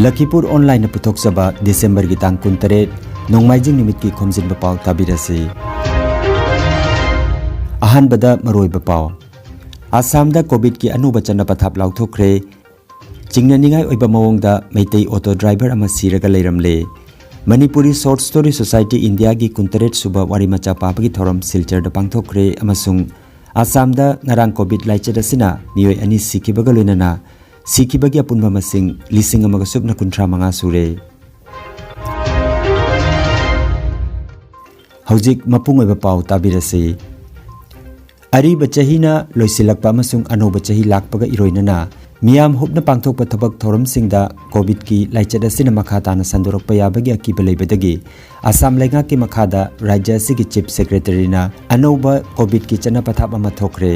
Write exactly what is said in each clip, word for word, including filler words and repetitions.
ꯂꯈꯤꯄꯨꯔ ꯑꯣꯟꯂꯥꯏꯟꯅ ꯄꯨꯊꯣꯛꯆꯕ ꯗꯤꯁꯦꯝꯕꯔꯒꯤ ꯇꯥꯡ ꯀꯨꯟꯇꯔꯦꯠ, ꯅꯣꯡꯃꯥꯏꯖꯤꯡ ꯅꯨꯃꯤꯠꯀꯤ ꯈꯣꯝꯖꯤꯟꯕ ꯄꯥꯎ ꯇꯥꯕꯤꯔꯁꯤ꯫ ꯑꯍꯥꯟꯕꯗ ꯃꯔꯨꯑꯣꯏꯕ ꯄꯥꯎ꯫ ꯑꯁꯥꯝꯗ ꯀꯣꯚꯤꯗꯀꯤ ꯑꯅꯧꯕ ꯆꯠꯅ ꯄꯊꯥꯞ ꯂꯥꯎꯊꯣꯛꯈ꯭ꯔꯦ꯫ ꯆꯤꯡꯅꯅꯤꯡꯉꯥꯏ ꯑꯣꯏꯕ ꯃꯑꯣꯡꯗ ꯃꯩꯇꯩ ꯑꯣꯇꯣ ꯗ꯭ꯔꯥꯏꯚꯔ ꯑꯃ ꯁꯤꯔꯒ ꯂꯩꯔꯝꯂꯦ꯫ ꯃꯅꯤꯄꯨꯔꯤ ꯁꯣꯔꯠ ꯁ꯭ꯇꯣꯔꯤ ꯁꯣꯁꯥꯏꯇꯤ ꯏꯟꯗꯤꯌꯥꯒꯤ ꯀꯨꯟꯇꯔꯦꯠ ꯁꯨꯕ ꯋꯥꯔꯤ ꯃꯆꯥ ꯄꯥꯕꯒꯤ ꯊꯧꯔꯝ ꯁꯤꯜꯆꯔꯗ ꯄꯥꯡꯊꯣꯛꯈ꯭ꯔꯦ ꯑꯃꯁꯨꯡ ꯑꯁꯥꯝꯗ ꯉꯔꯥꯡ ꯀꯣꯚꯤꯗ ꯂꯥꯏꯆꯠ ꯑꯁꯤꯅ ꯃꯤꯑꯣꯏ ꯑꯅꯤ ꯁꯤꯈꯤꯕꯒ ꯂꯣꯏꯅꯅ ꯁꯤꯈꯤꯕꯒꯤ ꯑꯄꯨꯟꯕ ꯃꯁꯤꯡ ꯂꯤꯁꯤꯡ ꯑꯃꯒ ꯁꯨꯞꯅ ꯀꯨꯟꯊ꯭ꯔꯥ ꯃꯉꯥ ꯁꯨꯔꯦ꯫ ꯍꯧꯖꯤꯛ ꯃꯄꯨꯡ ꯑꯣꯏꯕ ꯄꯥꯎ ꯇꯥꯕꯤꯔꯁꯤ꯫ ꯑꯔꯤꯕ ꯆꯍꯤꯅ ꯂꯣꯏꯁꯤꯜꯂꯛꯄ ꯑꯃꯁꯨꯡ ꯑꯅꯧꯕ ꯆꯍꯤ ꯂꯥꯛꯄꯒ ꯏꯔꯣꯏꯅꯅ ꯃꯤꯌꯥꯝ ꯍꯨꯞꯅ ꯄꯥꯡꯊꯣꯛꯄ ꯊꯕꯛ ꯊꯧꯔꯝꯁꯤꯡꯗ ꯀꯣꯚꯤꯗꯀꯤ ꯂꯥꯏꯆꯠ ꯑꯁꯤꯅ ꯃꯈꯥ ꯇꯥꯅ ꯁꯟꯗꯣꯔꯛꯄ ꯌꯥꯕꯒꯤ ꯑꯀꯤꯕ ꯂꯩꯕꯗꯒꯤ ꯑꯁꯥꯝ ꯂꯩꯉꯥꯛꯀꯤ ꯃꯈꯥꯗ ꯔꯥꯖ꯭ꯌ ꯑꯁꯤꯒꯤ ꯆꯤꯐ ꯁꯦꯀ꯭ꯔꯦꯇꯔꯤꯅ ꯑꯅꯧꯕ ꯀꯣꯚꯤꯗꯀꯤ ꯆꯠꯅ ꯄꯊꯥꯞ ꯑꯃ ꯊꯣꯛꯈ꯭ꯔꯦ꯫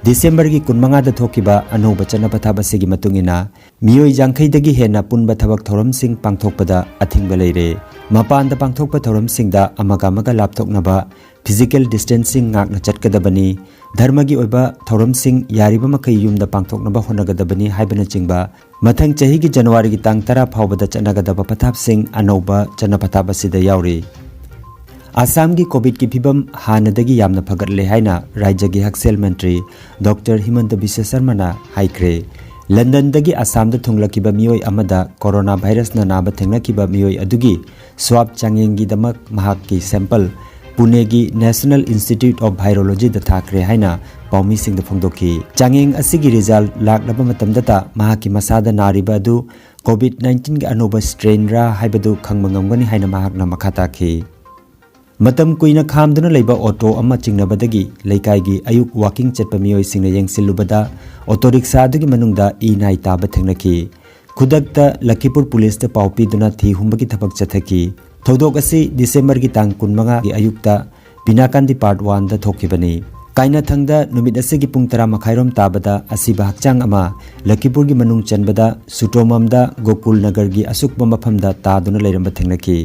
ꯗꯤꯁꯦꯝꯕꯔꯒꯤ ꯀꯨꯟꯃꯉꯥꯗ ꯊꯣꯛꯈꯤꯕ ꯑꯅꯧꯕ ꯆꯠꯅ ꯄꯊꯥꯞ ꯑꯁꯤꯒꯤ ꯃꯇꯨꯡ ꯏꯟꯅ ꯃꯤꯑꯣꯏ ꯌꯥꯡꯈꯩꯗꯒꯤ ꯍꯦꯟꯅ ꯄꯨꯟꯕ ꯊꯕꯛ ꯊꯧꯔꯝꯁꯤꯡ ꯄꯥꯡꯊꯣꯛꯄꯗ ꯑꯊꯤꯡꯕ ꯂꯩꯔꯦ꯫ ꯃꯄꯥꯟꯗ ꯄꯥꯡꯊꯣꯛꯄ ꯊꯧꯔꯝꯁꯤꯡꯗ ꯑꯃꯒ ꯑꯃꯒ ꯂꯥꯞꯊꯣꯛꯅꯕ, ꯐꯤꯖꯤꯀꯦꯜ ꯗꯤꯁꯇꯦꯟꯁꯤꯡ ꯉꯥꯛꯅ ꯆꯠꯀꯗꯕꯅꯤ꯫ ꯙꯔꯃꯒꯤ ꯑꯣꯏꯕ ꯊꯧꯔꯝꯁꯤꯡ ꯌꯥꯔꯤꯕ ꯃꯈꯩ ꯌꯨꯝꯗ ꯄꯥꯡꯊꯣꯛꯅꯕ ꯍꯣꯠꯅꯒꯗꯕꯅꯤ ꯍꯥꯏꯕꯅꯆꯤꯡꯕ ꯃꯊꯪ ꯆꯍꯤꯒꯤ ꯖꯅꯋꯥꯔꯤꯒꯤ ꯇꯥꯡ ꯇꯔꯥ ꯐꯥꯎꯕꯗ ꯆꯠꯅꯒꯗꯕ ꯄꯊꯥꯞꯁꯤꯡ ꯑꯅꯧꯕ ꯆꯠꯅ ꯄꯊꯥꯞ ꯑꯁꯤꯗ ꯌꯥꯎꯔꯤ꯫ ꯑꯁꯥꯝꯒꯤ ꯀꯣꯚꯤꯗꯀꯤ ꯐꯤꯕꯝ ꯍꯥꯟꯅꯗꯒꯤ ꯌꯥꯝꯅ ꯐꯒꯠꯂꯦ ꯍꯥꯏꯅ ꯔꯥꯖ꯭ꯌꯒꯤ ꯍꯛꯁꯦꯜ ꯃꯟꯇ꯭ꯔꯤ ꯗꯣꯛꯇꯔ ꯍꯤꯃꯟꯇ ꯕꯤꯁ꯭ꯋ ꯁꯔꯃꯅ ꯍꯥꯏꯈ꯭ꯔꯦ꯫ ꯂꯟꯗꯟꯗꯒꯤ ꯑꯁꯥꯝꯗ ꯊꯨꯡꯂꯛꯈꯤꯕ ꯃꯤꯑꯣꯏ ꯑꯃꯗ ꯀꯣꯔꯣꯅꯥ ꯚꯥꯏꯔꯁꯅ ꯅꯥꯕ ꯊꯦꯡꯅꯈꯤꯕ ꯃꯤꯑꯣꯏ ꯑꯗꯨꯒꯤ ꯁ꯭ꯋꯥꯕ ꯆꯥꯡꯌꯦꯡꯒꯤꯗꯃꯛ ꯃꯍꯥꯛꯀꯤ ꯁꯦꯝꯄꯜ ꯄꯨꯅꯦꯒꯤ National Institute of Virologyꯗ ꯊꯥꯈ꯭ꯔꯦ ꯍꯥꯏꯅ ꯄꯥꯎꯃꯤꯁꯤꯡꯗ ꯐꯣꯡꯗꯣꯛꯈꯤ꯫ ꯆꯥꯡꯌꯦꯡ ꯑꯁꯤꯒꯤ ꯔꯤꯖꯜ ꯂꯥꯛꯂꯕ ꯃꯇꯝꯗꯇ ꯃꯍꯥꯛꯀꯤ ꯃꯁꯥꯗ ꯅꯥꯔꯤꯕ ꯑꯗꯨ ꯀꯣꯚꯤꯗ ꯅꯥꯏꯟꯇꯤꯟꯒꯤ ꯑꯅꯧꯕ ꯁ꯭ꯇ꯭ꯔꯦꯟꯔꯥ ꯍꯥꯏꯕꯗꯨ ꯈꯪꯕ ꯉꯝꯒꯅꯤ ꯍꯥꯏꯅ ꯃꯍꯥꯛꯅ ꯃꯈꯥ ꯇꯥꯈꯤ꯫ ꯃꯇꯝ ꯀꯨꯏꯅ ꯈꯥꯝꯗꯨꯅ ꯂꯩꯕ ꯑꯣꯇꯣ ꯑꯃ ꯆꯤꯡꯅꯕꯗꯒꯤ ꯂꯩꯀꯥꯏꯒꯤ ꯑꯌꯨꯛ ꯋꯥꯀꯤꯡ ꯆꯠꯄ ꯃꯤꯑꯣꯏꯁꯤꯡꯅ ꯌꯦꯡꯁꯤꯜꯂꯨꯕꯗ ꯑꯣꯇꯣ ꯔꯤꯛꯁꯥ ꯑꯗꯨꯒꯤ ꯃꯅꯨꯡꯗ ꯏ ꯅꯥꯏ ꯇꯥꯕ ꯊꯦꯡꯅꯈꯤ꯫ ꯈꯨꯗꯛꯇ ꯂꯈꯤꯄꯨꯔ ꯄꯨꯂꯤꯁꯇ ꯄꯥꯎ ꯄꯤꯗꯨꯅ ꯊꯤ ꯍꯨꯝꯕꯒꯤ ꯊꯕꯛ ꯆꯠꯊꯈꯤ꯫ ꯊꯧꯗꯣꯛ ꯑꯁꯤ ꯗꯤꯁꯦꯝꯕꯔꯒꯤ ꯇꯥꯡ ꯀꯨꯟꯃꯉꯥꯒꯤ ꯑꯌꯨꯛꯇ ꯕꯤꯅꯥꯀꯥꯟꯗꯤ ꯄꯥꯔꯠ ꯋꯥꯟꯗ ꯊꯣꯛꯈꯤꯕꯅꯤ꯫ ꯀꯥꯏꯅꯊꯪꯗ ꯅꯨꯃꯤꯠ ꯑꯁꯤꯒꯤ ꯄꯨꯡ ꯇꯔꯥ ꯃꯈꯥꯏꯔꯣꯝ ꯇꯥꯕꯗ ꯑꯁꯤꯕ ꯍꯛꯆꯥꯡ ꯑꯃ ꯂꯈꯤꯄꯨꯔꯒꯤ ꯃꯅꯨꯡ ꯆꯟꯕꯗ ꯁꯨꯇꯣꯃꯝꯗ ꯒꯣꯀꯨꯜ ꯅꯒꯔꯒꯤ ꯑꯁꯨꯛꯄ ꯃꯐꯝꯗ ꯇꯥꯗꯨꯅ ꯂꯩꯔꯝꯕ ꯊꯦꯡꯅꯈꯤ꯫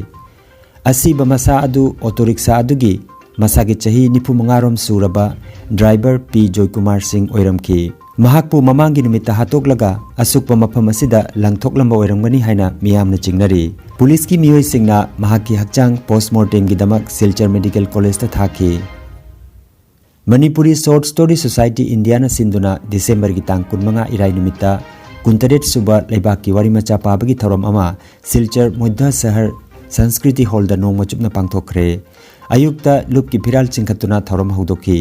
ꯑꯁꯤꯕ ꯃꯁꯥ ꯑꯗꯨ ꯑꯣꯇꯣ ꯔꯤꯛꯁꯥ ꯑꯗꯨꯒꯤ ꯃꯁꯥꯒꯤ ꯆꯍꯤ ꯅꯤꯐꯨ ꯃꯉꯥꯔꯣꯝ ꯁꯨꯔꯕ ꯗ꯭ꯔꯥꯏꯚꯔ ꯄꯤ ꯖꯣꯏꯀꯨꯃꯥꯔ ꯁꯤꯡ ꯑꯣꯏꯔꯝꯈꯤ꯫ ꯃꯍꯥꯛꯄꯨ ꯃꯃꯥꯡꯒꯤ ꯅꯨꯃꯤꯠꯇ ꯍꯥꯠꯇꯣꯛꯂꯒ ꯑꯁꯨꯛꯄ ꯃꯐꯝ ꯑꯁꯤꯗ ꯂꯪꯊꯣꯛꯂꯝꯕ ꯑꯣꯏꯔꯝꯒꯅꯤ ꯍꯥꯏꯅ ꯃꯤꯌꯥꯝꯅ ꯆꯤꯡꯅꯔꯤ꯫ ꯄꯨꯂꯤꯁꯀꯤ ꯃꯤꯑꯣꯏꯁꯤꯡꯅ ꯃꯍꯥꯛꯀꯤ ꯍꯛꯆꯥꯡ ꯄꯣꯁ꯭ꯠꯃꯣꯔꯇꯦꯝꯒꯤꯗꯃꯛ ꯁꯤꯜꯆꯔ ꯃꯦꯗꯤꯀꯦꯜ ꯀꯣꯂꯦꯖꯇ ꯊꯥꯈꯤ꯫ ꯃꯅꯤꯄꯨꯔꯤ ꯁꯣꯔꯠ ꯁ꯭ꯇꯣꯔꯤ ꯁꯣꯁꯥꯏꯇꯤ ꯏꯟꯗꯤꯌꯥꯅ ꯁꯤꯟꯗꯨꯅ ꯗꯤꯁꯦꯝꯕꯔꯒꯤ ꯇꯥꯡ ꯀꯨꯟꯃꯉꯥ ꯏꯔꯥꯏ ꯅꯨꯃꯤꯠꯇ ꯀꯨꯟꯇꯔꯦꯠ ꯁꯨꯕ ꯂꯩꯕꯥꯛꯀꯤ ꯋꯥꯔꯤ ꯃꯆꯥ ꯄꯥꯕꯒꯤ ꯊꯧꯔꯝ ꯑꯃ ꯁꯤꯜꯆꯔ ꯃꯣꯏꯙ ꯁꯍꯔ ꯁꯪꯁꯀ꯭ꯔꯤꯇꯤ ꯍꯣꯜꯗ ꯅꯣꯡꯃ ꯆꯨꯞꯅ ꯄꯥꯡꯊꯣꯛꯈ꯭ꯔꯦ꯫ ꯑꯌꯨꯛꯇ ꯂꯨꯞꯀꯤ ꯐꯤꯔꯥꯜ ꯆꯤꯡꯈꯠꯇꯨꯅ ꯊꯧꯔꯝ ꯍꯧꯗꯣꯛꯈꯤ꯫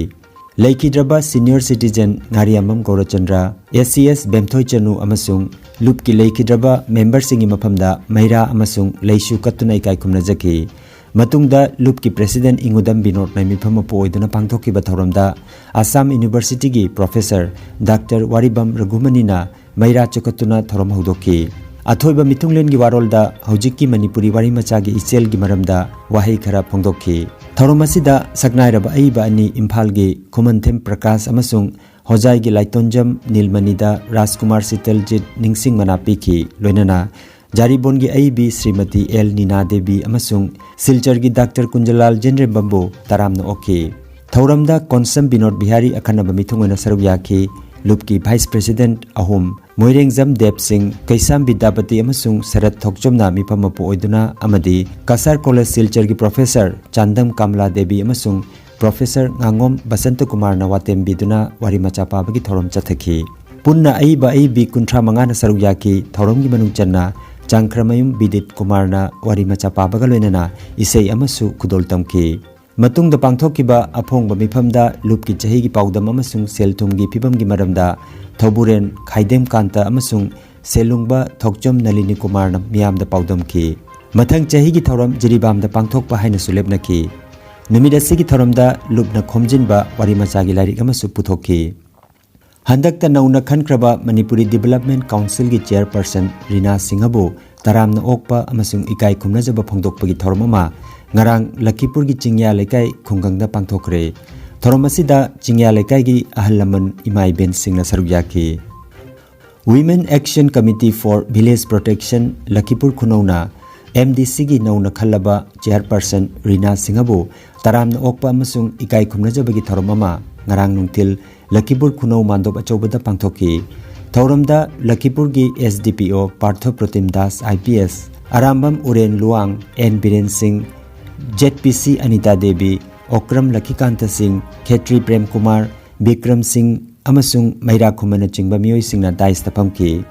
ꯂꯩꯈꯤꯗ꯭ꯔꯕ senior citizen ꯉꯥꯔꯤꯌꯥꯝꯕꯝ ꯒꯧꯔꯆꯟꯗ꯭ꯔ, S C S ꯕꯦꯝꯊꯣꯏ ꯆꯅꯨ ꯑꯃꯁꯨꯡ ꯂꯨꯞꯀꯤ ꯂꯩꯈꯤꯗ꯭ꯔꯕ ꯃꯦꯝꯕꯔꯁꯤꯡꯒꯤ ꯃꯐꯝꯗ ꯃꯩꯔꯥ ꯑꯃꯁꯨꯡ ꯂꯩꯁꯨ ꯀꯠꯇꯨꯅ ꯏꯀꯥꯏ ꯈꯨꯝꯅꯖꯈꯤ꯫ ꯃꯇꯨꯡꯗ ꯂꯨꯞꯀꯤ ꯄ꯭ꯔꯦꯁꯤꯗꯦꯟꯠ ꯏꯉꯨꯗꯝ ꯕꯤꯅꯣꯗꯅ ꯃꯤꯐꯝ ꯃꯄꯨ ꯑꯣꯏꯗꯨꯅ ꯄꯥꯡꯊꯣꯛꯈꯤꯕ ꯊꯧꯔꯝꯗ ꯑꯁꯥꯝ ꯌꯨꯅꯤꯚꯔꯁꯤꯇꯤꯒꯤ ꯄ꯭ꯔꯣꯐꯦꯁꯔ ꯗꯥꯛꯇꯔ ꯋꯥꯔꯤꯕꯝ ꯔꯘꯨꯃꯅꯤꯅ ꯃꯩꯔꯥ ꯆꯨꯈꯠꯇꯨꯅ ꯊꯧꯔꯝ ꯍꯧꯗꯣꯛꯈꯤ꯫ ꯑꯊꯣꯏꯕ ꯃꯤꯊꯨꯡꯂꯦꯟꯒꯤ ꯋꯥꯔꯣꯜꯗ ꯍꯧꯖꯤꯛꯀꯤ ꯃꯅꯤꯄꯨꯔꯤ ꯋꯥꯔꯤ ꯃꯆꯥꯒꯤ ꯏꯆꯦꯜꯒꯤ ꯃꯔꯝꯗ ꯋꯥꯍꯩ ꯈꯔ ꯐꯣꯡꯗꯣꯛꯈꯤ꯫ ꯊꯧꯔꯝ ꯑꯁꯤꯗ ꯁꯛꯅꯥꯏꯔꯕ ꯑꯏꯕ ꯑꯅꯤ ꯏꯝꯐꯥꯜꯒꯤ ꯈꯨꯃꯟꯊꯦꯝ ꯄ꯭ꯔꯀꯥꯁ ꯑꯃꯁꯨꯡ ꯍꯣꯖꯥꯏꯒꯤ ꯂꯥꯏꯇꯣꯟꯖꯝ ꯅꯤꯜꯃꯅꯤꯗ ꯔꯥꯖꯀꯨꯃꯥꯔ ꯁꯤꯇꯜꯖꯤꯠ ꯅꯤꯡꯁꯤꯡ ꯃꯅꯥ ꯄꯤꯈꯤ꯫ ꯂꯣꯏꯅꯅ ꯖꯥꯔꯤꯕꯣꯟꯒꯤ ꯑꯏꯕꯤ ꯁ꯭ꯔꯤꯃꯇꯤ ꯑꯦꯜ ꯅꯤꯅꯥ ꯗꯦꯕꯤ ꯑꯃꯁꯨꯡ ꯁꯤꯜꯆꯔꯒꯤ ꯗꯥꯛꯇꯔ ꯀꯨꯟꯖꯂꯥꯜ ꯖꯦꯟꯗ꯭ꯔꯦꯝꯕꯝꯕꯨ ꯇꯔꯥꯝꯅ ꯑꯣꯛꯈꯤ꯫ ꯊꯧꯔꯝꯗ ꯀꯣꯟꯁꯝ ꯕꯤꯅꯣꯗ ꯕꯤꯍꯥꯔꯤ ꯑꯈꯟꯅꯕ ꯃꯤꯊꯨꯡ ꯑꯣꯏꯅ ꯁꯔꯨꯛ ꯌꯥꯈꯤ꯫ ꯂꯨꯞꯀꯤ ꯚꯥꯏꯁ ꯄ꯭ꯔꯦꯁꯤꯗꯦꯟꯠ ꯑꯍꯨꯝ, ꯃꯣꯏꯔꯦꯡꯖꯝ ꯗꯦꯕ ꯁꯤꯡ, ꯀꯩꯁꯥꯝ ꯕꯤꯗ꯭ꯌꯥꯄꯇꯤ ꯑꯃꯁꯨꯡ ꯁꯔꯠ ꯊꯣꯛꯆꯣꯝꯅ ꯃꯤꯐꯝ ꯃꯄꯨ ꯑꯣꯏꯗꯨꯅ ꯑꯃꯗꯤ ꯀꯁꯥꯔ ꯀꯣꯂꯦꯖ ꯁꯤꯜꯆꯔꯒꯤ ꯄ꯭ꯔꯣꯐꯦꯁꯔ ꯆꯥꯟꯗꯝ ꯀꯃꯂꯥ ꯗꯦꯕꯤ ꯑꯃꯁꯨꯡ ꯄ꯭ꯔꯣꯐꯦꯁꯔ ꯉꯥꯉꯣꯝ ꯕꯁꯟꯇ ꯀꯨꯃꯥꯔꯅ ꯋꯥꯇꯦꯝꯕꯤꯗꯨꯅ ꯋꯥꯔꯤ ꯃꯆꯥ ꯄꯥꯕꯒꯤ ꯊꯧꯔꯝ ꯆꯠꯊꯈꯤ꯫ ꯄꯨꯟꯅ ꯑꯏꯕ ꯑꯏꯕꯤ ꯀꯨꯟꯊ꯭ꯔꯥ ꯃꯉꯥꯅ ꯁꯔꯨꯛ ꯌꯥꯈꯤ꯫ ꯊꯧꯔꯝꯒꯤ ꯃꯅꯨꯡ ꯆꯟꯅ ꯆꯥꯡꯈ꯭ꯔꯃꯌꯨꯝ ꯕꯤꯗꯤꯠ ꯀꯨꯃꯥꯔꯅ ꯋꯥꯔꯤ ꯃꯆꯥ ꯄꯥꯕꯒ ꯂꯣꯏꯅꯅ ꯏꯁꯩ ꯑꯃꯁꯨ ꯈꯨꯗꯣꯜ ꯇꯝꯈꯤ꯫ ꯃꯇꯨꯡꯗ ꯄꯥꯡꯊꯣꯛꯈꯤꯕ ꯑꯐꯣꯡꯕ ꯃꯤꯐꯝꯗ ꯂꯨꯞꯀꯤ ꯆꯍꯤꯒꯤ ꯄꯥꯎꯗꯝ ꯑꯃꯁꯨꯡ ꯁꯦꯜ ꯊꯨꯝꯒꯤ ꯐꯤꯕꯝꯒꯤ ꯃꯔꯝꯗ ꯊꯧꯕꯨꯔꯦꯟ ꯈꯥꯏꯗꯦꯝ ꯀꯥꯟꯇ ꯑꯃꯁꯨꯡ ꯁꯦꯜꯂꯨꯡꯕ ꯊꯣꯛꯆꯣꯝ ꯅꯂꯤꯅꯤ ꯀꯨꯃꯥꯔꯅ ꯃꯤꯌꯥꯝꯗ ꯄꯥꯎꯗꯝꯈꯤ꯫ ꯃꯊꯪ ꯆꯍꯤꯒꯤ ꯊꯧꯔꯝ ꯖꯤꯔꯤꯕꯥꯝꯗ ꯄꯥꯡꯊꯣꯛꯄ ꯍꯥꯏꯅꯁꯨ ꯂꯦꯞꯅꯈꯤ꯫ ꯅꯨꯃꯤꯠ ꯑꯁꯤꯒꯤ ꯊꯧꯔꯝꯗ ꯂꯨꯞꯅ ꯈꯣꯝꯖꯤꯟꯕ ꯋꯥꯔꯤ ꯃꯆꯥꯒꯤ ꯂꯥꯏꯔꯤꯛ ꯑꯃꯁꯨ ꯄꯨꯊꯣꯛꯈꯤ꯫ ꯍꯟꯗꯛꯇ ꯅꯧꯅ ꯈꯟꯈ꯭ꯔꯕ ꯃꯅꯤꯄꯨꯔꯤ ꯗꯤꯕꯦꯂꯞꯃꯦꯟꯠ ꯀꯥꯎꯟꯁꯤꯜꯒꯤ ꯆꯦꯌꯔꯄꯔꯁꯟ ꯔꯤꯅꯥ ꯁꯤꯡꯍꯕꯨ ꯇꯔꯥꯝꯅ ꯑꯣꯛꯄ ꯑꯃꯁꯨꯡ ꯏꯀꯥꯏ ꯈꯨꯝꯅꯖꯕ ꯐꯣꯡꯗꯣꯛꯄꯒꯤ ꯊꯧꯔꯝ ꯑꯃ ꯉꯔꯥꯡ ꯂꯈꯤꯄꯨꯔꯒꯤ ꯆꯤꯡꯌꯥ ꯂꯩꯀꯥꯏ ꯈꯨꯡꯒꯪꯗ ꯄꯥꯡꯊꯣꯛꯈ꯭ꯔꯦ꯫ ꯊꯧꯔꯝ ꯑꯁꯤꯗ ꯆꯤꯡꯌꯥ ꯂꯩꯀꯥꯏꯒꯤ ꯑꯍꯜ ꯂꯃꯟ ꯏꯃꯥ ꯏꯕꯦꯟꯁꯤꯡꯅ ꯁꯔꯨꯛ ꯌꯥꯈꯤ꯫ Women Action Committee for Village Protection Lakhipur ꯈꯨꯅꯧꯅ ꯑꯦꯝ ꯗꯤ ꯁꯤꯒꯤ ꯅꯧꯅ ꯈꯜꯂꯕ ꯆꯤꯌꯥꯔꯄꯔꯁꯟ ꯔꯤꯅꯥ ꯁꯤꯡꯍꯕꯨ ꯇꯔꯥꯝꯅ ꯑꯣꯛꯄ ꯑꯃꯁꯨꯡ ꯏꯀꯥꯏ ꯈꯨꯝꯅꯖꯕꯒꯤ ꯊꯧꯔꯝ ꯑꯃ ꯉꯔꯥꯡ ꯅꯨꯡꯊꯤꯜ ꯂꯈꯤꯄꯨꯔ ꯈꯨꯅꯧ ꯃꯥꯟꯗꯣꯞ ꯑꯆꯧꯕꯗ ꯄꯥꯡꯊꯣꯛꯈꯤ꯫ ꯊꯧꯔꯝꯗ ꯂꯈꯤꯄꯨꯔꯒꯤ ꯑꯦꯁ D P O Partha Protim Das I P S, Arambam Uren Luwang, N Biren Singh, ꯖꯦꯠ ꯄꯤ ꯁꯤ ꯑꯅꯤꯇꯥ ꯗꯦꯕꯤ, ꯑꯣꯀ꯭ꯔꯝ ꯂꯈꯤꯀꯥꯟꯇ ꯁꯤꯡ, ꯈꯦꯇ꯭ꯔꯤ ꯄ꯭ꯔꯦꯝ ꯀꯨꯃꯥꯔ, ꯕꯤꯀ꯭ꯔꯝ ꯁꯤꯡ ꯑꯃꯁꯨꯡ ꯃꯩꯔꯥ ꯈꯨꯃꯟꯅꯆꯤꯡꯕ ꯃꯤꯑꯣꯏꯁꯤꯡꯅ ꯗꯥꯏꯁꯇ ꯐꯝꯈꯤ꯫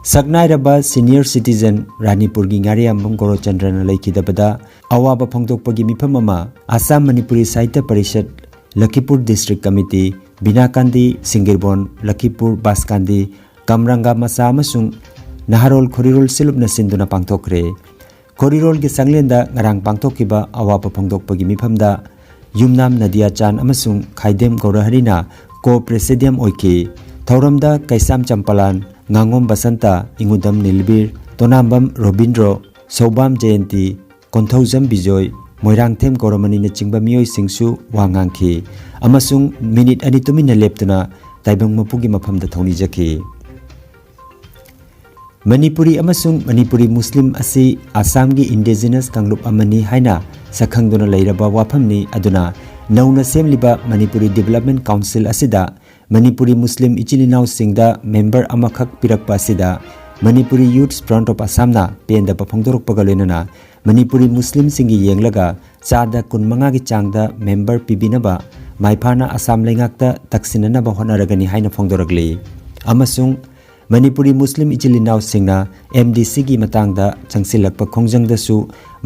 ꯁꯛꯅꯥꯏꯔꯕ ꯁꯤꯅꯤꯌꯔ ꯁꯤꯇꯤꯖꯟ ꯔꯥꯅꯤꯄꯨꯔꯒꯤ ꯉꯥꯔꯤꯌꯥꯝꯕꯝ ꯒꯣꯔꯣꯆꯟꯗ꯭ꯔꯅ ꯂꯩꯈꯤꯗꯕꯗ ꯑꯋꯥꯕ ꯐꯣꯡꯗꯣꯛꯄꯒꯤ ꯃꯤꯐꯝ ꯑꯃ ꯑꯁꯥꯝ ꯃꯅꯤꯄꯨꯔꯤ ꯁꯥꯍꯤꯇ꯭ꯌ ꯄꯔꯤꯁꯠ, ꯂꯈꯤꯄꯨꯔ ꯗꯤꯁꯇ꯭ꯔꯤꯛ ꯀꯃꯤꯇꯤ, ꯕꯤꯅꯥꯀꯥꯟꯗꯤ ꯁꯤꯡꯒꯤꯔꯕꯣꯟ, ꯂꯈꯤꯄꯨꯔ ꯕꯥꯁꯀꯥꯟꯗꯤ, ꯀꯝꯔꯪꯒꯥ ꯃꯆꯥ ꯑꯃꯁꯨꯡ ꯅꯍꯥꯔꯣꯜ ꯈꯣꯔꯤꯔꯣꯜ ꯁꯤꯂꯨꯞꯅ ꯁꯤꯟꯗꯨꯅ ꯄꯥꯡꯊꯣꯛꯈ꯭ꯔꯦ꯫ ꯈꯣꯔꯤꯔꯣꯜꯒꯤ ꯁꯪꯂꯦꯟꯗ ꯉꯔꯥꯡ ꯄꯥꯡꯊꯣꯛꯈꯤꯕ ꯑꯋꯥꯕ ꯐꯣꯡꯗꯣꯛꯄꯒꯤ ꯃꯤꯐꯝꯗ ꯌꯨꯝꯅꯥꯝ ꯅꯗꯤꯌꯥ ꯆꯥꯟ ꯑꯃꯁꯨꯡ ꯈꯥꯏꯗꯦꯝ ꯒꯧꯔꯍꯔꯤꯅ ꯀꯣ ꯄ꯭ꯔꯦꯁꯤꯗꯤꯌꯝ ꯑꯣꯏꯈꯤ꯫ ꯊꯧꯔꯝꯗ ꯀꯩꯁꯥꯝ ꯆꯝꯄꯂꯥꯟ, ꯉꯥꯉꯣꯝ ꯕꯁꯟꯇ, ꯏꯉꯨꯗꯝ ꯅꯤꯂꯕꯤꯔ, ꯇꯣꯅꯥꯝꯕꯝ ꯔꯣꯕꯤꯟꯗ꯭ꯔꯣ, ꯁꯧꯕꯥꯝ ꯖꯌꯟꯇꯤ, ꯀꯣꯟꯊꯧꯖꯝ ꯕꯤꯖꯣꯏ, ꯃꯣꯏꯔꯥꯡꯊꯦꯝ ꯒꯧꯔꯃꯅꯤꯅꯆꯤꯡꯕ ꯃꯤꯑꯣꯏꯁꯤꯡꯁꯨ ꯋꯥ ꯉꯥꯡꯈꯤ ꯑꯃꯁꯨꯡ ꯃꯤꯅꯤꯠ ꯑꯅꯤ ꯇꯨꯃꯤꯟꯅ ꯂꯦꯞꯇꯨꯅ ꯇꯥꯏꯕꯪ ꯃꯄꯨꯒꯤ ꯃꯐꯝꯗ ꯊꯧꯅꯤꯖꯈꯤ꯫ ꯃꯅꯤꯄꯨꯔꯤ ꯑꯃꯁꯨꯡ ꯃꯅꯤꯄꯨꯔꯤ ꯃꯨꯁꯂꯤꯝ ꯑꯁꯤ ꯑꯁꯥꯝꯒꯤ ꯏꯟꯗꯤꯖꯤꯅꯁ ꯀꯥꯡꯂꯨꯞ ꯑꯃꯅꯤ ꯍꯥꯏꯅ ꯁꯛꯈꯪꯗꯨꯅ ꯂꯩꯔꯕ ꯋꯥꯐꯝꯅꯤ꯫ ꯑꯗꯨꯅ ꯅꯧꯅ ꯁꯦꯝꯂꯤꯕ ꯃꯅꯤꯄꯨꯔꯤ ꯗꯤꯕꯦꯂꯞꯃꯦꯟ ꯀꯥꯎꯟꯁꯤꯜ ꯑꯁꯤꯗ ꯃꯅꯤꯄꯨꯔꯤ ꯃꯨꯁꯂꯤꯝ ꯏꯆꯤꯜ ꯏꯅꯥꯎꯁꯤꯡꯗ ꯃꯦꯝꯕꯔ ꯑꯃꯈꯛ ꯄꯤꯔꯛꯄ ꯑꯁꯤꯗ ꯃꯅꯤꯄꯨꯔꯤ ꯌꯨꯠꯁ ꯐ꯭ꯔꯟꯠ ꯑꯣꯐ ꯑꯁꯥꯝꯅ ꯄꯦꯟꯗꯕ ꯐꯣꯡꯗꯣꯔꯛꯄꯒ ꯂꯣꯏꯅꯅ ꯃꯅꯤꯄꯨꯔꯤ ꯃꯨꯁꯂꯤꯝꯁꯤꯡꯒꯤ ꯌꯦꯡꯂꯒ ꯆꯥꯗ ꯀꯨꯟꯃꯉꯥꯒꯤ ꯆꯥꯡꯗ ꯃꯦꯝꯕꯔ ꯄꯤꯕꯤꯅꯕ ꯃꯥꯏꯐꯥꯅ ꯑꯁꯥꯝ ꯂꯩꯉꯥꯛꯇ ꯇꯛꯁꯤꯟꯅꯅꯕ ꯍꯣꯠꯅꯔꯒꯅꯤ ꯍꯥꯏꯅ ꯐꯣꯡꯗꯣꯔꯛꯂꯤ꯫ ꯑꯃꯁꯨꯡ ꯃꯅꯤꯄꯨꯔꯤ ꯃꯨꯁꯂꯤꯝ ꯏꯆꯤꯜ ꯏꯅꯥꯎꯁꯤꯡꯅ ꯑꯦꯝ ꯗꯤ ꯁꯤꯒꯤ ꯃꯇꯥꯡꯗ ꯆꯪꯁꯤꯜꯂꯛꯄ ꯈꯣꯡꯖꯪꯗꯁꯨ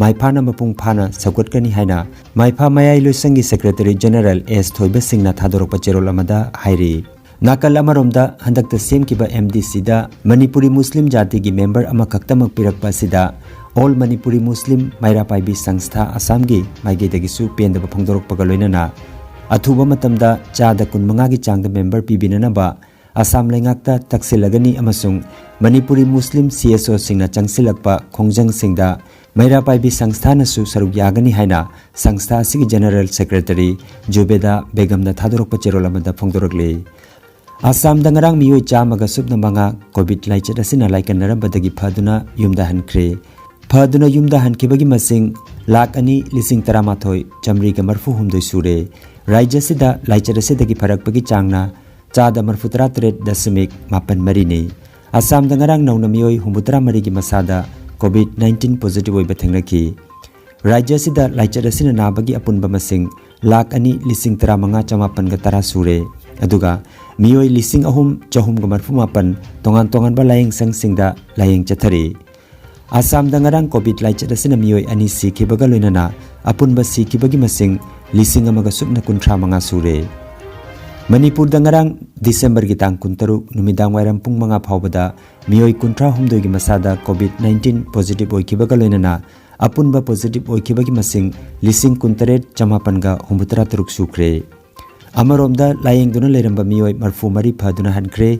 ꯃꯥꯏꯐꯥꯅ ꯃꯄꯨꯡ ꯐꯥꯅ ꯁꯧꯒꯠꯀꯅꯤ ꯍꯥꯏꯅ ꯃꯥꯏꯐꯥ ꯃꯌꯥꯏ ꯂꯣꯏꯁꯪꯒꯤ ꯁꯦꯀ꯭ꯔꯦꯇꯔꯤ ꯖꯦꯅꯔꯦꯜ ꯑꯦꯁ ꯊꯣꯏꯕ ꯁꯤꯡꯅ ꯊꯥꯗꯣꯔꯛꯄ ꯆꯦꯔꯣꯜ ꯑꯃꯗ ꯍꯥꯏꯔꯤ꯫ ꯅꯥꯀꯜ ꯑꯃꯔꯣꯝꯗ, ꯍꯟꯗꯛꯇ ꯁꯦꯝꯈꯤꯕ ꯑꯦꯝ ꯗꯤ ꯁꯤꯗ ꯃꯅꯤꯄꯨꯔꯤ ꯃꯨꯁꯂꯤꯝ ꯖꯥꯇꯤꯒꯤ ꯃꯦꯝꯕꯔ ꯑꯃꯈꯛꯇꯃꯛ ꯄꯤꯔꯛꯄ ꯑꯁꯤꯗ ꯑꯣꯜ ꯃꯅꯤꯄꯨꯔꯤ ꯃꯨꯁꯂꯤꯝ ꯃꯩꯔꯥ ꯄꯥꯏꯕꯤ ꯁꯪꯁꯊꯥ ꯑꯁꯥꯝꯒꯤ ꯃꯥꯏꯀꯩꯗꯒꯤꯁꯨ ꯄꯦꯟꯗꯕ ꯐꯣꯡꯗꯣꯔꯛꯄꯒ ꯂꯣꯏꯅꯅ ꯑꯊꯨꯕ ꯃꯇꯝꯗ ꯆꯥꯗ ꯀꯨꯟꯃꯉꯥꯒꯤ ꯆꯥꯡꯗ ꯃꯦꯝꯕꯔ ꯄꯤꯕꯤꯅꯅꯕ ꯑꯁꯥꯝ ꯂꯩꯉꯥꯛꯇ ꯇꯛꯁꯤꯜꯂꯒꯅꯤ ꯑꯃꯁꯨꯡ ꯃꯅꯤꯄꯨꯔꯤ ꯃꯨꯁꯂꯤꯝ ꯁꯤ ꯑꯦꯁ ꯑꯣꯁꯤꯡꯅ ꯆꯪꯁꯤꯜꯂꯛꯄ ꯈꯣꯡꯖꯪꯁꯤꯡꯗ ꯃꯩꯔꯥ ꯄꯥꯏꯕꯤ ꯁꯪꯁꯊꯥꯅꯁꯨ ꯁꯔꯨꯛ ꯌꯥꯒꯅꯤ ꯍꯥꯏꯅ ꯁꯪꯁꯊꯥ ꯑꯁꯤꯒꯤ ꯖꯦꯅꯔꯦꯜ ꯁꯦꯀ꯭ꯔꯦꯇꯔꯤ ꯖꯨꯕꯦꯗꯥ ꯕꯦꯒꯝꯅ ꯊꯥꯗꯣꯔꯛꯄ ꯆꯦꯔꯣꯜ ꯑꯃꯗ ꯐꯣꯡꯗꯣꯔꯛꯂꯤ꯫ ꯑꯁꯥꯝꯗ ꯉꯔꯥꯡ ꯃꯤꯑꯣꯏ ꯆꯥꯝꯃꯒ ꯁꯨꯞꯅ ꯃꯉꯥ ꯀꯣꯚꯤꯗ ꯂꯥꯏꯆꯠ ꯑꯁꯤꯅ ꯂꯥꯏꯀꯠꯅꯔꯝꯕꯗꯒꯤ ꯐꯗꯨꯅ ꯌꯨꯝꯗ ꯍꯟꯈ꯭ꯔꯦ꯫ ꯐꯗꯨꯅ ꯌꯨꯝꯗ ꯍꯟꯈꯤꯕꯒꯤ ꯃꯁꯤꯡ ꯂꯥꯈ ꯑꯅꯤ ꯂꯤꯁꯤꯡ ꯇꯔꯥꯃꯥꯊꯣꯏ ꯆꯥꯃꯔꯤꯒ ꯃꯔꯤꯐꯨ ꯍꯨꯝꯗꯣꯏ ꯁꯨꯔꯦ꯫ ꯔꯥꯖ꯭ꯌ ꯑꯁꯤꯗ ꯂꯥꯏꯆꯠ ꯑꯁꯤꯗꯒꯤ ꯐꯔꯛꯄꯒꯤ ꯆꯥꯡꯅ ꯆꯥꯗ ꯃꯔꯤꯐꯨ ꯇꯔꯥ ꯇꯔꯦꯠ ꯗꯁꯃꯤꯛ ꯃꯥꯄꯟ ꯃꯔꯤꯅꯤ꯫ ꯑꯁꯥꯝꯗ ꯉꯔꯥꯡ ꯅꯧꯅ ꯃꯤꯑꯣꯏ ꯍꯨꯝꯐꯨ ꯇꯔꯥ ꯃꯔꯤꯒꯤ ꯃꯁꯥꯗ ꯀꯣꯚꯤꯗ ꯅꯥꯏꯟꯇꯤꯟ ꯄꯣꯖꯤꯇꯤꯚ ꯑꯣꯏꯕ ꯊꯦꯡꯅꯈꯤ꯫ ꯔꯥꯖ꯭ꯌ ꯑꯁꯤꯗ ꯂꯥꯏꯆꯠ ꯑꯁꯤꯅ ꯅꯥꯕꯒꯤ ꯑꯄꯨꯟꯕ ꯃꯁꯤꯡ ꯂꯥꯈ ꯑꯅꯤ ꯂꯤꯁꯤꯡ ꯇꯔꯥꯃꯉꯥ ꯆꯃꯥꯄꯟꯒ ꯇꯔꯥ ꯁꯨꯔꯦ꯫ ꯑꯗꯨꯒ ꯃꯤꯑꯣꯏ ꯂꯤꯁꯤꯡ ꯑꯍꯨꯝ ꯆꯍꯨꯝꯒ ꯃꯔꯤꯐꯨ ꯃꯥꯄꯟ ꯇꯣꯉꯥꯟ ꯇꯣꯉꯥꯟꯕ ꯂꯥꯌꯦꯡ ꯁꯪꯁꯤꯡꯗ ꯂꯥꯌꯦꯡ ꯆꯠꯊꯔꯤ꯫ ꯑꯁꯥꯝꯗ ꯉꯔꯥꯡ ꯀꯣꯚꯤꯗ ꯂꯥꯏꯆꯠ ꯑꯁꯤꯅ ꯃꯤꯑꯣꯏ ꯑꯅꯤ ꯁꯤꯈꯤꯕꯒ ꯂꯣꯏꯅꯅ ꯑꯄꯨꯟꯕ ꯁꯤꯈꯤꯕꯒꯤ ꯃꯁꯤꯡ ꯂꯤꯁꯤꯡ ꯑꯃꯒ ꯁꯨꯞꯅ ꯀꯨꯟꯊ꯭ꯔꯥ ꯃꯉꯥ ꯁꯨꯔꯦ꯫ ꯃꯅꯤꯄꯨꯔꯗ ꯉꯔꯥꯡ ꯗꯤꯁꯦꯝꯕꯔꯒꯤ ꯇꯥꯡ ꯀꯨꯟꯇꯔꯨꯛ ꯅꯨꯃꯤꯗꯥꯡ ꯋꯥꯏꯔꯝ ꯄꯨꯡ ꯃꯉꯥ ꯐꯥꯎꯕꯗ ꯃꯤꯑꯣꯏ ꯀꯨꯟꯊ꯭ꯔꯥ ꯍꯨꯝꯗꯣꯏꯒꯤ ꯃꯁꯥꯗ ꯀꯣꯚꯤꯗ ꯅꯥꯏꯟꯇꯤꯟ ꯄꯣꯖꯤꯇꯤꯚ ꯑꯣꯏꯈꯤꯕꯒ ꯂꯣꯏꯅꯅ ꯑꯄꯨꯟꯕ ꯄꯣꯖꯤꯇꯤꯚ ꯑꯣꯏꯈꯤꯕꯒꯤ ꯃꯁꯤꯡ ꯂꯤꯁꯤꯡ ꯀꯨꯟꯇꯔꯦꯠ ꯆꯃꯥꯄꯟꯒ ꯍꯨꯝꯐꯨꯇꯔꯥ ꯇꯔꯨꯛ ꯁꯨꯈ꯭ꯔꯦ꯫ ꯑꯃꯔꯣꯝꯗ ꯂꯥꯌꯦꯡꯗꯨꯅ ꯂꯩꯔꯝꯕ ꯃꯤꯑꯣꯏ ꯃꯔꯤꯐꯨ ꯃꯔꯤ ꯐꯗꯨꯅ ꯍꯟꯈ꯭ꯔꯦ꯫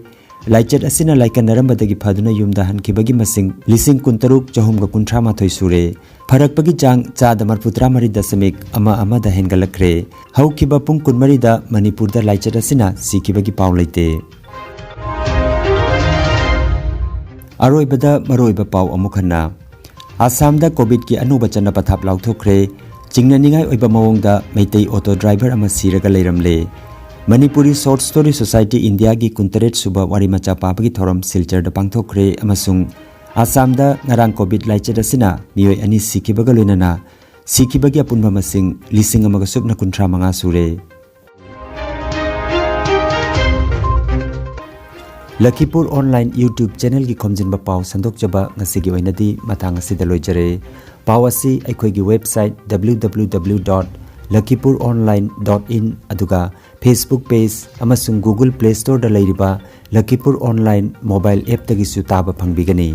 ꯂꯥꯏꯆꯠ ꯑꯁꯤꯅ ꯂꯥꯏꯀꯠꯅꯔꯝꯕꯗꯒꯤ ꯐꯗꯨꯅ ꯌꯨꯝꯗ ꯍꯟꯈꯤꯕꯒꯤ ꯃꯁꯤꯡ ꯂꯤꯁꯤꯡ ꯀꯨꯟꯇꯔꯨꯛ ꯆꯍꯨꯝꯒ ꯀꯨꯟꯊ꯭ꯔꯥ ꯃꯥꯊꯣꯏ ꯁꯨꯔꯦ꯫ ꯐꯔꯛꯄꯒꯤ ꯆꯥꯡ ꯆꯥꯗ ꯃꯔꯤꯐꯨꯇꯔꯥ ꯃꯔꯤ ꯗꯁꯃꯤꯛ ꯑꯃ ꯑꯃꯗ ꯍꯦꯟꯒꯠꯂꯛꯈ꯭ꯔꯦ꯫ ꯍꯧꯈꯤꯕ ꯄꯨꯡ ꯀꯨꯟꯃꯔꯤꯗ ꯃꯅꯤꯄꯨꯔꯗ ꯂꯥꯏꯆꯠ ꯑꯁꯤꯅ ꯁꯤꯈꯤꯕꯒꯤ ꯄꯥꯎ ꯂꯩꯇꯦ꯫ ꯑꯔꯣꯏꯕꯗ ꯃꯔꯨꯑꯣꯏꯕ ꯄꯥꯎ ꯑꯃꯨꯛ ꯍꯟꯅ꯫ ꯑꯁꯥꯝꯗ ꯀꯣꯚꯤꯗꯀꯤ ꯑꯅꯧꯕ ꯆꯠꯅ ꯄꯊꯥꯞ ꯂꯥꯎꯊꯣꯛꯈ꯭ꯔꯦ꯫ ꯆꯤꯡꯅꯅꯤꯡꯉꯥꯏ ꯑꯣꯏꯕ ꯃꯑꯣꯡꯗ ꯃꯩꯇꯩ ꯑꯣꯇꯣ ꯗ꯭ꯔꯥꯏꯚꯔ ꯑꯃ ꯁꯤꯔꯒ ꯂꯩꯔꯝꯂꯦ꯫ ꯃꯅꯤꯄꯨꯔꯤ ꯁꯣꯔꯠ ꯁ꯭ꯇꯣꯔꯤ ꯁꯣꯁꯥꯏꯇꯤ ꯏꯟꯗꯤꯌꯥꯒꯤ ꯀꯨꯟꯇꯔꯦꯠ ꯁꯨꯕ ꯋꯥꯔꯤ ꯃꯆꯥ ꯄꯥꯕꯒꯤ ꯊꯧꯔꯝ ꯁꯤꯜꯆꯔꯗ ꯄꯥꯡꯊꯣꯛꯈ꯭ꯔꯦ ꯑꯃꯁꯨꯡ ꯑꯁꯥꯝꯗ ꯉꯔꯥꯡ ꯀꯣꯚꯤꯗ ꯂꯥꯏꯆꯠ ꯑꯁꯤꯅ ꯃꯤꯑꯣꯏ ꯑꯅꯤ ꯁꯤꯈꯤꯕꯒ ꯂꯣꯏꯅꯅ ꯁꯤꯈꯤꯕꯒꯤ ꯑꯄꯨꯟꯕ ꯃꯁꯤꯡ ꯂꯤꯁꯤꯡ ꯑꯃꯒ ꯁꯨꯞꯅ ꯀꯨꯟꯊ꯭ꯔꯥ ꯃꯉꯥ ꯁꯨꯔꯦ꯫ ꯂꯈꯤꯄꯨꯔ ꯑꯣꯟꯂꯥꯏꯟ YouTube ꯆꯦꯅꯦꯜꯒꯤ ꯈꯣꯝꯖꯤꯟꯕ ꯄꯥꯎ ꯁꯟꯗꯣꯛꯆꯕ ꯉꯁꯤꯒꯤ ꯑꯣꯏꯅꯗꯤ ꯃꯇꯥꯡ ꯑꯁꯤꯗ ꯂꯣꯏꯖꯔꯦ꯫ ꯄꯥꯎ ꯑꯁꯤ ꯑꯩꯈꯣꯏꯒꯤ website W W W dot lakhipur online dot in ꯑꯗꯨꯒ Facebook page ꯑꯃꯁꯨꯡ Google Play Storeꯗ ꯂꯩꯔꯤꯕ ꯂꯈꯤꯄꯨꯔ ꯑꯣꯟꯂꯥꯏꯟ ꯃꯣꯕꯥꯏꯜ ꯑꯦꯞꯇꯒꯤꯁꯨ ꯇꯥꯕ ꯐꯪꯕꯤꯒꯅꯤ꯫